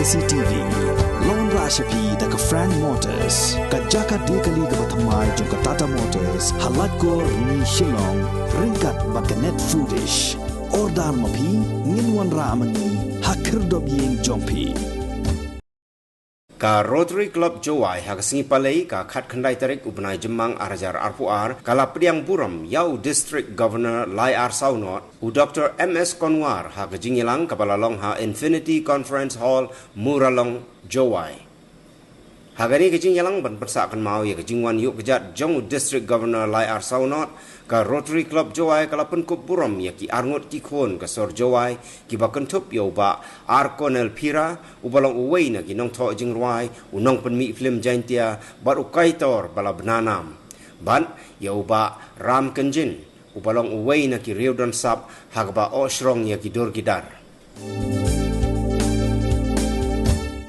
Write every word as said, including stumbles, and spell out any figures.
C T V. Long ra sha phi da ka Frank Motors, ka jaka de kali kaba thymmai jong ka Tata Motors, ha Laitkor, Rni, Shillong, ryngkat bad ka Net Foodish. Order ma phi, ngin wanrah ma ngi ha khyrdop ïing jong phi. Ka Rotary Club Jowai ha ka sngi Palei ka khatkhyndai tarik u bnai Jymmang ar hajar arphew ar ka la pdiang burom ïa u District Governor Lai Ar Saw Not, u Doctor M S Konwar, ha ka jingïalang kaba la long ha Infinity Conference Hall, Muralong, Jowai. Ha kane ka jingïalang ban pynsah kynmaw ïa ka jingwan ïuh kjat jong u District Governor Lai Ar Saw Not, ka Rotary Club Jowai ka la pynkup burom ïa ki arngut ki khun ka sor Jowai kiba kynthup ïa u Bah Arkonel Phira, uba long uwei na ki nongthoh jingrwai, u nongpynmih film Jaintia bad u kaitor ba la bna nam, bad ïa u Bah Ram Kynjin, uba long uwei na ki riew don sap ha kaba oh shrong ïa ki dur ki dar.